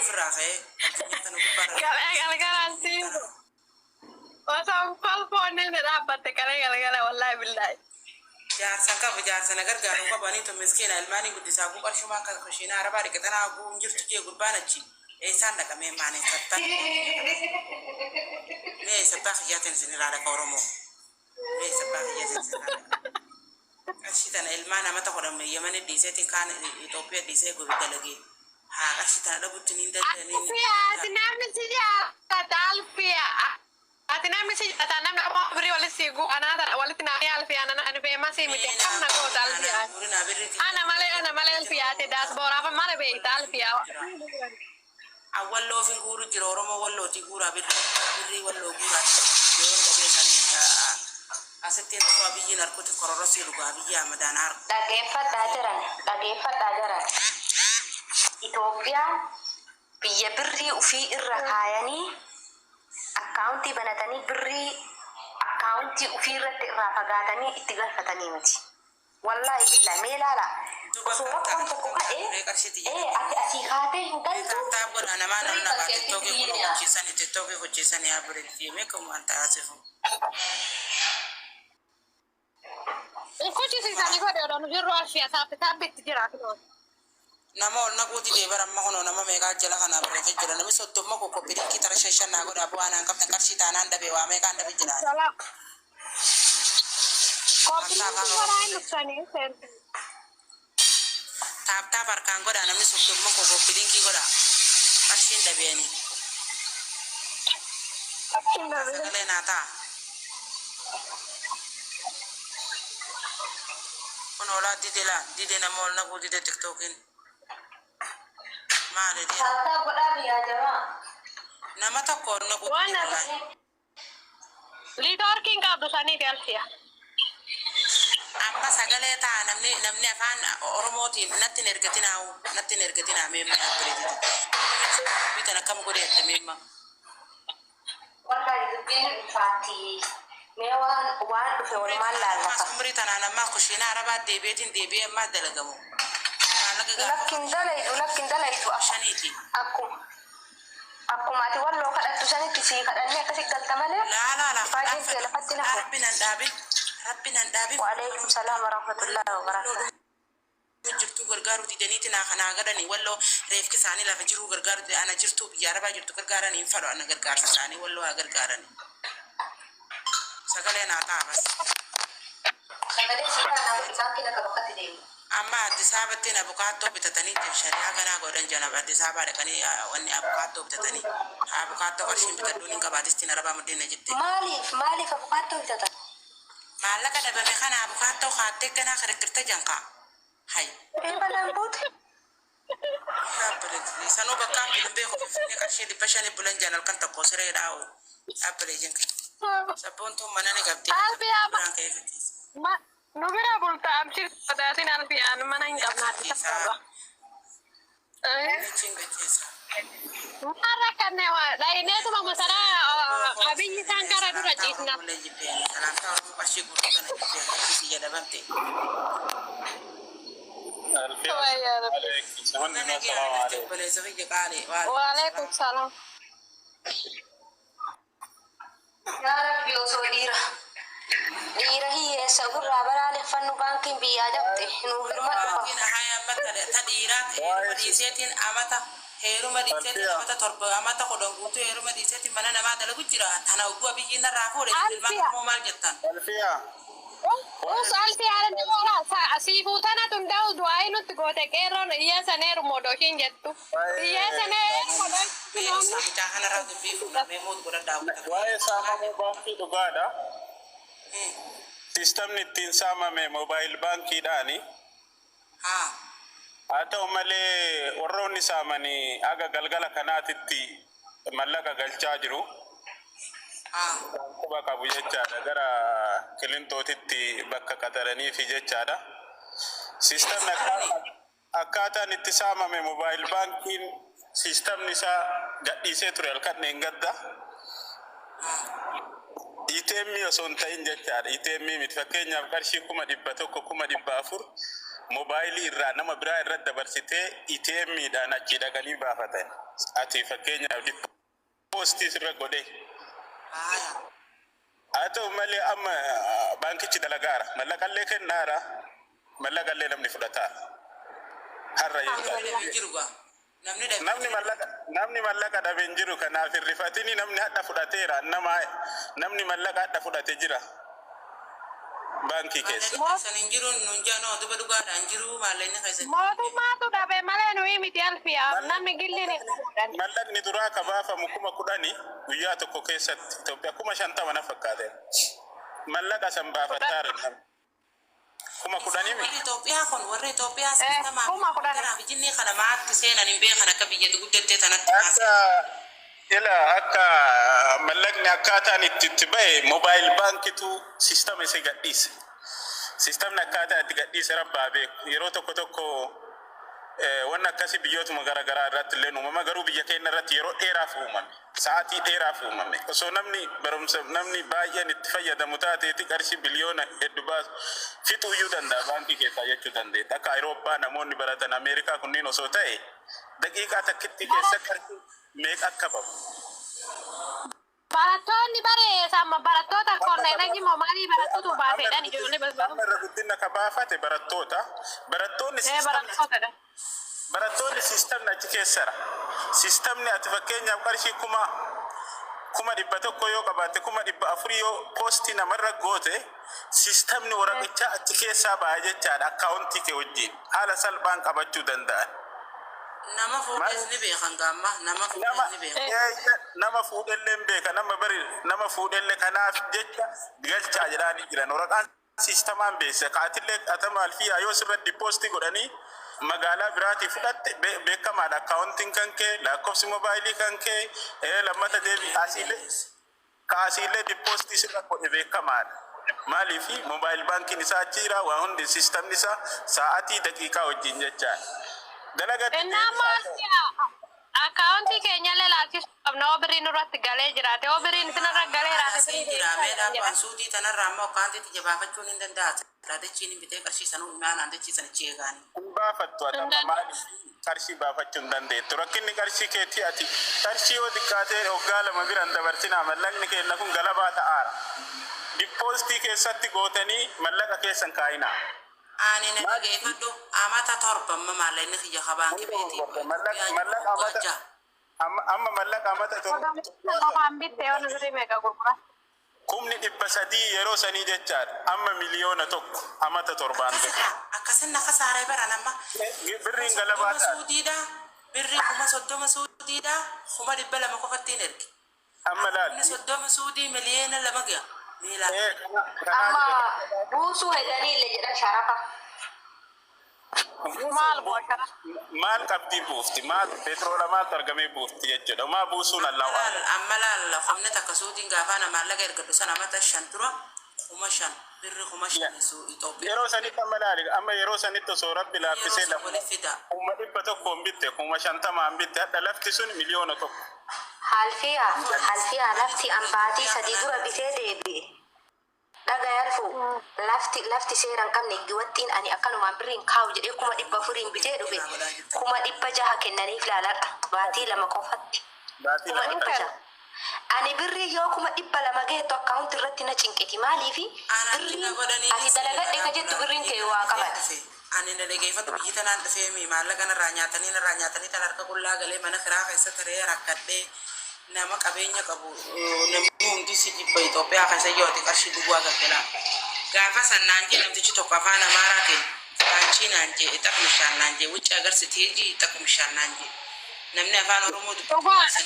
Ofirraa ka'ee addunyaa tana gubbaarra. Kalee galgala siifu. Osoo kolfoonni dhaabbatte kalee galgala, wallaahi billaahi. Jaarsa qabu, jaarsa na gargaaru qabaniitu miskiina ilmaanii guddisaa guu qarshumaan kan kushiinaa arabaa dhiqatanaa guu hin jirtu jee gurbaan achi eessaan dhaqamee maanee sattaa. Mee sabbaa kiyyaatiin isin irraa dhaqa Oromoo. Mee sabbaa kiyyaatiin isin irraa dhaqa. Qarshii tana ilmaan amata 10 Yemeni dhiiseeti kaan Itoophiyaa dhiisee dalagee. Haa qarshii tana dhabutti ni danda'anii. Alfiyaa, ati namni si jaallata, Alfiyaa. Ati namni si jaallata, namni Oromoo birrii walitti si guu anaa tana walitti naanii. Alfiyaa, nana ani feemasii miti, akkam na goota, Alfiyaa? Ana malee, ana malee, Alfiyaa, ati daasbooraaf mana beekta, Alfiyaa. Awwalloo fin guuru jira. Oromoo wallootii guuraa, birrii birrii walloo guuraa. Yoon dhabee kan asittiin osoo Abiyyiin harkuti kororosii dhugaa Abiyyi Ahmadaan harku. Dhageeffadhaa jiran, dhageeffadhaa jiran. Itoophiyaan biyya birrii ufii irra kaayanii akkaawuntii banatanii birrii akkaawuntii ufii irratti irraa fagaatanii itti galfatanii miti. Wallaahi billaahi, mee ilaala, osoo rakkoon tokko ka'e ee ati asii kaatee hin galtu. Tap tap godha namaa Birrii nama kan tiktookii keetti kun biyya hojjeessani, tiktookii hojjeessani haa bireetti meeqa waan taasifu. Kuchisiisanii godhe odoo nu jirru, Alfiyaa, taappi taappitti jira. Nama ol naquu didee bara amma kunoo nama meeqaa jala kanaa barreeffee jira. Namni 30 koo copy link tara shan shan naa godhaa, bu'aa naan qabdan qarshii taanaan dhabe, waa meeqaan dhabe jira. Salaam. Tap tap Copy link afaan godhaa Oromoo hin dhuftanii seentu. Tap tap harkaan godhaa, namni 30 koo copy link godhaa. Qarshiin dhabeeni. Sagalee naa ta'a. Kun olaa dide laa dide, nama ol naquu dide tiktookiin. Maali dide? Tap tap godhaa biyyaa jamaa. Nama tokko ol naquu Waan dide walaa. Networkiin qabdu saniiti, Alfiyaa. Amma sagalee ta'a, namni afaan Oromootiin natti hin ergatinaa, natti hin ergatinaa. Meemma yaabbireetiti. Bitan akkam godhe adda meemma. Wallaahi dubbiin ulfaatti. Mee waan dhufe walumaan laallafa. Umrii tanaan ammaa kushiinaa arabaa deebi'eetiin deebi'ee ammaa dalagamu. Maallaqa gaafa Lakkin dalaydu, lakkin dalaydu. shaniiti. Akkuma ati walloo kadhattu sanitti sii kadhannee akkasi galta malee Laa laa laa. Ifaajeen kee lafatti nafu. Rabbi nan dhaabin. Rabbi nan dhaabin. وعليكم السلام ورحمة الله وبركاته. Jirtuu gargaaruu didaniiti naa kanaa gadhanii walloo reefki isaanii lafa jiruu gargaaruu didanii ana jirtuu biyya arabaa jirtu gargaaranii hin fadhu ana gargaarsa isaanii, walloo haa gargaaranii. Sagalee naa ta'a bas. Sagalee sii ta'a, nama baankii akka bakkatti deemu. Amma Addis Ababattiin abukaattoo bitatanii jiru, shari'aa ganaa godhan jiran. Addis Ababaa dhaqanii wanni abukaattoo bitatanii abukaattoo qarshiin bitadhuun hin qabaadistiin arabaa muddeena jette. Maaliif abukaattoo bitatan? Maallaqa dhabame kana abukaattoo kaattee ganaa kirikirta jankaa. Hay. Ee, balaan buute. Dhaabbilee sanuu bakka hin beeku, Finfinnee qarshii 500 bulan jaan halkan tokko siree dhaa'u dhaabbilee jenka. Sabboontuun mana ni qabdi. Alfiyaa Biraan ka'ee fakkeessa. Nu bira bulta, abshir sodaatin, Alfiyaan mana hin qabna Addis Ababa. Achiin gacheessa. Maal rakkanne, dhahineetuma masaraa Abiyyi isaan kara dura ciisna. Salaamtaa Oromoo qarshii guutuu kana jibbeen biyya dhabamte. عليكم السلام عليكم. Obboleessa biyya qaalii. وعليكم السلام. Yaa Rabbi, osoo dhiira hiyyeessa ofirraa balaaleffannu baankiin biyyaa cabxe nuuf hirmadhu qaba. Baankiin haya amma ta dhiiraa heeruma dhiiseetiin amata heeruma dhiiseetiin amata 7, amata 10 guutuu heeruma dhiiseetiin mana namaa dalagu jira. Tana oguu biyyi narraa fuudhe ilmaan Oromoo maal jettan? Alfiya. Us, Alfiyaa, nama siifuu tanatu hundaa'u du'aa nutti goote, qeerroon hiyyeessa neeru moodoo ishiin jettu. Hiyyeessa neeru moodoo. Mee usaa mucaa kanarraa dubbii fuudha, mee muut godhadhaa. Waa'ee saamamuu baankii dhugaadha. Sistamni ittiin saamame mobile baankiidhaani. Haa. Haa ta'u malee warroonni saamanii haga galgala kanaatitti mallaqa galchaa jiru. Haa. Quba qabu jechaadha, gara kilintootitti bakka qaxaraniifi jechaadha. Sistamni akkaataan itti saamame mobile baankiin sistamni isaa gadhiisee ture halkan dheengadda. ATM osoo hin ta'in jechaadha. ATM miti, fakkeenyaaf qarshii 100,000, 400,000. Moobaayilii irraa nama biraa irratti dabarsitee ATM dhaan achii dhaqanii baafatan. Ati fakkeenyaaf deposit sirra godhee. Haaya. Haa ta'u malee amma baankichi dalagaara. Mallaqallee kennaara. Mallaqallee namni fudhataara. Har'a Namni jechaadha. dhabe hin jiru gaa. Namni dhabe hin Namni jiru. mallaqa namni mallaqa dhabe hin jiru, kanaaf hin rifatini. Namni hadha fudhateera, nama namni mallaqa hadha fudhate jira baankii keessa. Maallaqni keessan hin jiru nuun jaanoo duba dhugaadhaan jiru maallaqni keessan. Mootummaatu dhabe malee nuyi miti alfiyaa, namni gilliin hin fuudhan. Mallaqni duraa ka baafamu 10,000 guyyaa tokko keessatti Itoophiyaa 50,000 na fakkaate. Mallaqa san baafataara namni. 10,000 Warri miti. Itoophiyaa kun warri Itoophiyaa sistemaa fi 10,000. kanaaf jinnii kana maatti seenan hin beekan akka biyya guddattee tanatti Akka maasee. ila akka mallaqni akkaataan itti bahe mobile baankitu sistama isa gadhiise. Sistamni akkaataa itti gadhiise rabbaa beeku. Yeroo tokko tokko wanni akkasii biyyootuma garaagaraa irratti illee uumama, garuu biyya keenya irratti yeroo dheeraaf uumame. Sa'aatii dheeraaf uumame. Osoo namni barumsa namni baay'een itti fayyadamu taateeti qarshii biliyoona hedduu baasu fixuuyyuu danda'a baankii keessaa jechuu dandeetta. Akka Awurooppaa namoonni baratan Ameerikaa kunniin osoo ta'e daqiiqaa takkitti keessa qarshii meeqa akka bahu. Barattoonni bareessa barattoota kolleejjii moo maalii barattoota baaseedhaan ijoollee barbaadu. Amma irra guddina ka baafate barattoota. Barattoonni Ee, siistamni barattootadha. Barattoonni siistamni achi keessara. Siistamni ati fakkeenyaaf qarshii 100,000 yoo qabaatte, 400,000 yoo poostii namarra goote, siistamni waraqichaa achi keessaa ba'a jechaadha, akkaawuntii kee wajjin haala salphaan qabachuu danda'an. Nama fuudhees ni beekan gaamma, nama Nama fuudhees ni beekan. Nama fuudhellee hin beeka, nama bari nama fuudhellee. Kanaaf jecha galchaa jedhaanii jiran. Waraqaan siistamaan beeksisa kaatillee atama alfiyaa yoo sirra deposit godhanii magaalaa biraatii fudhatte beekamaadha, akkaawuntiin kan kee, lakkoofsi moobaayilii kan kee, lammata deebi asiilee kaasiillee deposit sirra godhe beekamaadha. Maaliif mobile baankiin isaa achi jira, waa hundi siistamni isaa sa'aatii daqiiqaa wajjin jechaadha. Dalagatti Innaa maal akkaawuntii keenyallee laalchisuu qabna, oo birriin nurratti galee jiraate, oo birriin isinirra galee jiraate Asiin birrii jira mee deebisaa jedha. dhaabbaan suutii tanarraa ammoo akkaawuntiitti jabaafachuun hin danda'a. Dachiin hin bitee qarshii sanuu imaanaan dachii sana achi eegaani. Hin baafattu ati amma, maaliif qarshii baafachuu hin dandeettu? Rakkinni qarshii keetii, ati qarshii yoo xiqqaatee waggaa 2 biraan dabarsinaa, mallaqni keenya kun galabaa ta'aara. Deposit keessatti gootanii mallaqa keessan kaayinaa. Ani na dhageeffadhu, amata 7 amma maallaqni kiyya ka baankii beetii Mallaqa amata amma mallaqa amata 7 Qofaan bitte yoo birrii meeqa gurgura? 300,000 yeroo sanii jechaadha. Amma 1,000,000 amata 7n dura. Akkasin na kasaaree baran amma. Birriin galabaa 30 ta'a. Suudiidha. Birrii 30,000 suudiidha. 200,000 qofattiin erge. Amma laal. 30,000 suudii 2,000,000 ga'a. Miilaan. Kanaa Amma buusuu hedanii illee jedhan sharafa. Maal bu'a? Maal qabdii buufti? Maal petroola maaltu argamee buufti jechuudha? Maa buusuun allahu Laal amma laal, humni takka suudiin gaafaa na maallaqa ergadhu sana amata 5 dura 5,000, birri 5,000 suu Itoophiyaa. Yeroo sanitti amma laali, amma yeroo sanitti osoo rabbi laaffisee Yeroo san lafa walitti fida. 100,000 bitte, 50,000 bitte, hadha lafti sun 1,000,000. Halfiyaa, halfiyaa, lafti ambaatii 3 dura bitee deebi'e. Dhaga yalfu lafti seera hin qabne giwattiin ani akkanumaan birriin kaa'u jedhee 400,000 bitee dhufe, 600,000 kennaniif laaladha baatii 2 qofatti. Baatii Kuma 2 dhibba jaha. Ani birrii yoo 200,000 geettu akkaawunti irratti na cinqiti, maaliifi birriin ati dalagadhe ka jettu birriin kee waa qabata. Ani na dhageeffadhu, biyyi tanaan dhufee mi maallaqa narraa nyaatanii tan harka qullaa galee mana kiraa keessa taree rakkadhee, nama qabeenya qabu namni hundi si jibba Itoophiyaa keessa yoo ati qarshii duwwaa galgalaa. Gaafa san naan jee namtichi tokko afaan Amaaraatiin "አንቺ" naan jee, "ይጠቅምሻል" naan jee, "ውጭ ሀገር ስትሄጂ ይጠቅምሻል" naan jee. Namni afaan Oromoo Dhugaadha.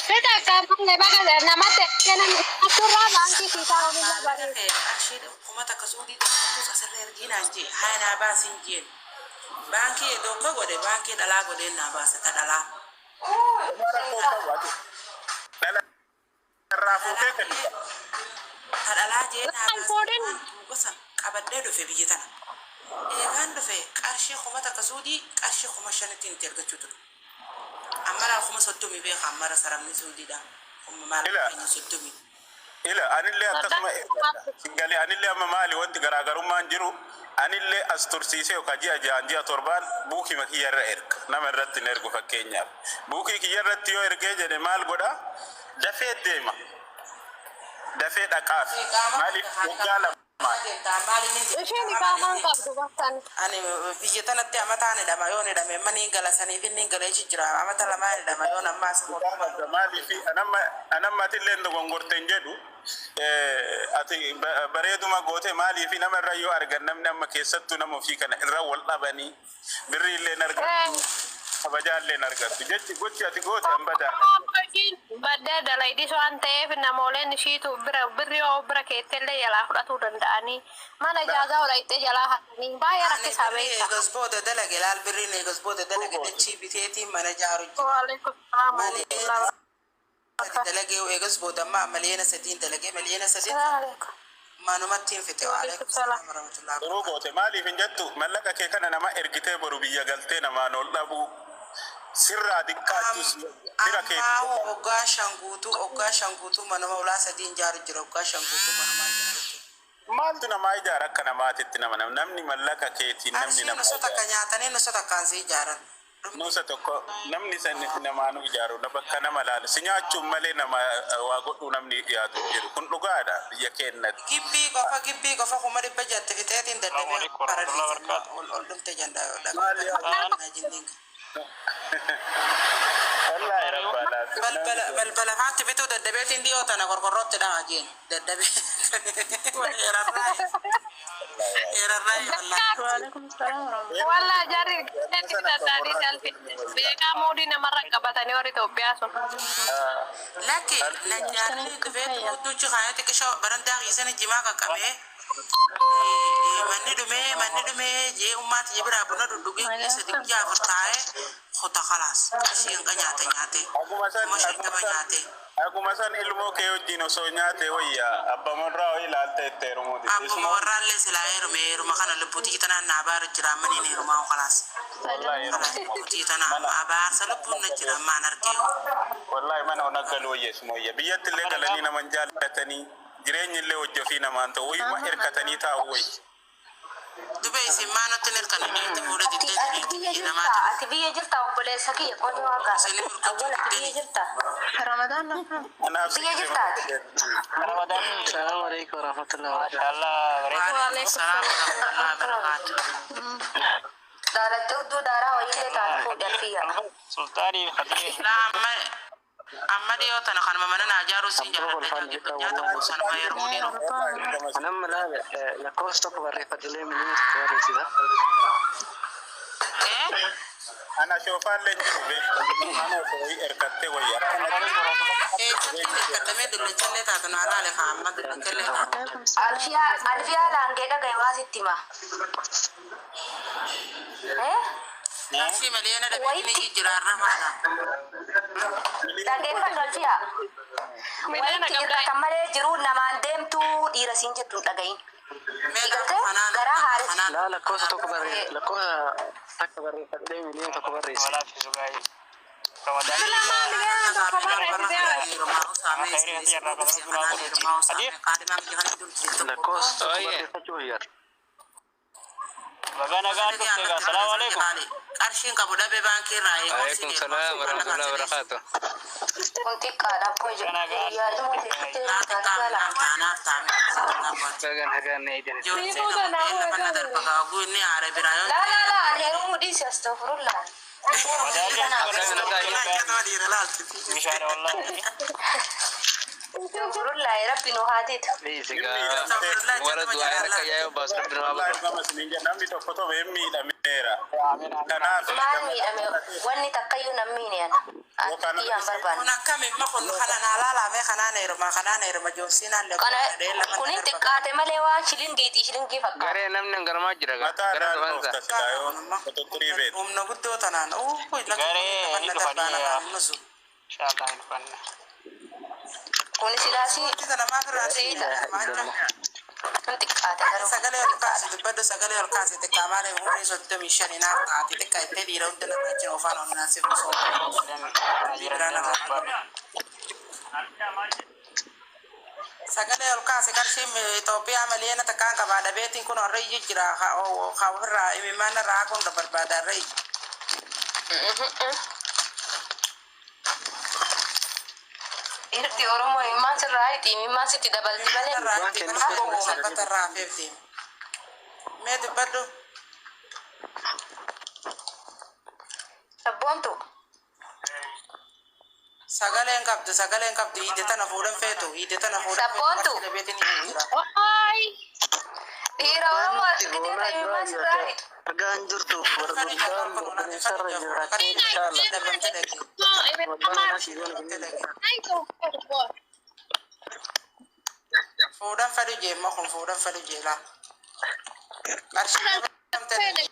Sita akkaawuntii baga namatti kennan asirraa baankii siisaa ofirraa Maallaqa bareeda. kee qarshii 1000 suudii tokkos asirra ergii naan jee, haa naa baasin jeen. Baankii dokka godhe, baankii dhalaa godheen naa baase ta dhalaa. Rakkoo qabu ati. Dhala irraa fuutee kennita. Ta dhalaa jee naa Kan baase fuudhin. Gosa qabadhee dhufe biyya tana. Eegaan dhufe qarshii 1000 suudii qarshii 5,000tti itti argachuu ture. Amma laa 30,000 beeka, ammara saramni suudiidha. Kuma maal Ila. keenya 30. Ila anillee akkasuma galee anillee amma maali wanti garaagarummaan jiru anillee as tursiisee yookaan ji'a ja'an ji'a torbaan buukii kiyya irra erga nama irratti hin ergu. Fakkeenyaaf buukii kiyya irratti yoo ergee jedhe maal godha? Dafee deema, dafee dhaqaaf. Maaliif? Waggaa lamaan. Isheen iqaamaan qabdu bakkan. Ani biyya tanatti amataan hidhama yoon hidhame mani gala saniif inni galee jira amata lamaan hidhama yoon ammaas. Maaliif anammatillee dogongorte hin jedhu, ati bareeduma goote. Maaliif nama irra yoo argan namni amma keessattuu nama ofii kana irra wal dhabanii birrii illee hin argattu, kabajaa illee hin argattu jechi gochi ati goote an badaa. Ishiin baddee dalaydis waan ta'eef namooleen ishiitu bira birri yoo bira keettellee jalaa fudhatuu danda'anii mana ijaazaa hodhayxee jalaa hatanii baay'ee rakkisaa beekta. Eegas booda dalage laal birriin eegas booda dalage dachii biteetiin mana ijaaru jira. Waalaikum salaam wa rahmatullahi. Dalagee eegas booda amma 3 miliyoona dalagee 3 miliyoona Alaikum. manumatti hin fixe. Waalaikum salaam warahmatullahi. Yeroo goote maaliif hin jettu mallaqa kee kana nama ergitee boru biyya galtee namaan ol dhabuu sirraa xiqqaachus bira Ammaa keetti. Waggaa 5 guutuu, waggaa 5 guutuu manuma ulaa sadiin ijaaru jira. Waggaa 5 guutuu manuma ijaaru jira. Maaltu namaa ijaara akka namaatitti nama namni mallaqa keetiin namni Qarshii nama nusa takka ijaara. nyaatanii nusa takkaan si ijaaran. Nuusa tokko namni san namaanuu ijaaru na bakka nama laalu si nyaachuun malee nama waa godhuu namni dhiyaatu hin jiru. Kun dhugaadha biyya keenyatti. Gibbii qofa, gibbii qofa 600,000 fixeetiin Assalamu dadhabee alaikum warahmatullahi wabarakatuh. ol ol dhumte janda. Maali? Wallaahi rabbaadhaa. Balbala balbala faatti bituu dadhabeetiin dhiyoo tana qorqorrootti dhaha jeen dadhabee. Eerarraa eerarraa wallaahi. Waalaikum salaam warahmatullahi. Walla jarri itti tattaanii salphi beekaa muudii namarra qabatanii warri Itoophiyaa sun. Lakki najjaarri dhufeetu hudduu kaayee xiqqishoo barandaa keessan jimaa qaqqabee manni dhumee manni dhumee jee ummaati biraa buna dhudhugee keessa 24 taa'ee kota kalaas qarshii hanqa nyaate nyaate Akkuma san 50,000 nyaate. Akkuma san ilmoo kee wajjin osoo nyaate wayya abba warraa wayii ilaalte itti heerumuuti. Abbuma warraallee silaa heerume heeruma kana lubbuutii tanaan naa baaru jira ammaniin heerumaa kalaas. Wallaahi Kalaas lubbuutii tana amma abaarsa lubbuun na jira ammaan argee. Wallaahi mana ona galu wayya isuma wayya. Biyyatti illee galanii naman jaallatanii jireenyi illee hojii ofii namaan ta'u wayyuma hirkatanii taa'u wayya. Dubee isin maa nutti hin hirkanne itti fuudha Ati diddee ati biyya jirta namaati. Ati biyya jirta, obboleessa kiyya, qonni waa gaafadhu. Awwal ati biyya jirta? Ramadaan lafaa. Anaaf Biyya jirtaati? Ramadan. Assalamu alaikum warahmatullahi wabarakatuh. Mashallah, bareeda. Waalaikum salaam warahmatullahi wabarakaatuh. Daalattee hudduu daaraa wayiillee taatu fuudhi alfiyya. Sultaani Khadija. Laa amma amma dhiyoo tana kanuma mana naa ijaaruu si jaalladha nyaata kuusanuma heerumuu dhiiroo. Anamma laala lakkoofsa tokko barreeffadillee 1 miliyoona barreessita. Eh? Ana shoofaallee hin jiru beektu. Mana osoo wayii hirkattee wayya. Eessatti hirkatamee dullachallee taatu naa laale kaa amma dullachallee taatu. Waalaikum salaam. Alfiyaa alfiyaa laangee dhagaye waa sitti hima. Eh? Qarshii miliyoona dhabeetiin ni jiraarra faana. Dhageeffadhu alfiyaa. Miliyoona Wayitti qabdaa. hirkatan malee jiruu namaan deemtuu dhiira siin jettu hin dhagayin. Meeqa Galtee kanaan garaa haaressi. kanaan Laa lakkoofsa tokko barreessa lakkoofsa takka barreeffadhee 1 miliyoona barreessita. Walaaf sugaay. Ramadan. Silaa 1 miliyoona barreessitee. Lakkoofsa tokko Oye. barreeffachuu hiyyaadha. Baga nagaan dhufte egaa. Salaamu alaikum. Qarshiin qabu dhabe baankii irraa Alaikum salam warahmatullahi wabarakatuh. Kun xiqqaadha abboo jedhu. Yaaduma teessitee alfiyaa laangee. Bagan hagaan na idan. Laa laa laa ani heerumuu dhiisi astagfirullah. Bishaara wallahi. Astagfirullah rabbi nu haatiitu. Dhiisi gaa. Warra du'aa akka yaa'u baas rabbi nama Wallaahi godhu. nama isiniin jedha namni tokko tokko hin miidhameera. Kanaaf Maal miidhame? Wanni takkayyuu nan miine ana. Ani kiyyaan Kun barbaanne. akkami imma kun kanaan alaalame kanaan heeruma kanaan heeruma joomsiinaan Kana kunin xiqqaate malee waan shilingiiti shilingii fakkaata. Garee namni garmaa jira gaa. mataa Gara dhaan dhufansa. dhoofta silaa yoo qoxoxxurii beektu. Humna guddoo tanaan Garee ni dhufanii yaa. Inshallah ni dhufanna. Kun silaasii kun xiqqaate garuu. Sagalee ol kaasi dubbadhu, sagalee ol kaasi. Xiqqaa malee umrii 35 naaf taate xiqqaa ittee dhiira hunda narra jira ofaan onnaa si osoo Sagalee ol kaase qarshiin Itoophiyaa miliyoona takkaan qabaa dhabeetiin kun har'a iyyuu jira. Haa ofirraa imimmaan irraa haquun barbaada har'a iyyu. Dhiirti Oromoo imimmaan sirraa hiti imimmaan sitti dabalti malee. Irraa itti uffata irraa hafeef deema. Mee dubbadhu. Sabboontu. Sagaleen qabdu sagaleen qabdu hiite tana fuudhan feetu hiite tana fuudhan feetu Sabboontu. qarshii dhabeetiin iyyuu jira. Waay. Dhiira Oromoo argitee imimmaan sirraa hitu. Argaan jirtu gurgurtaan bineensa jiraatee inshallah. Fuudhan fedhu jee immoo kun fuudhan fedhu jee laa. Qarshii dhabamte dhaqee.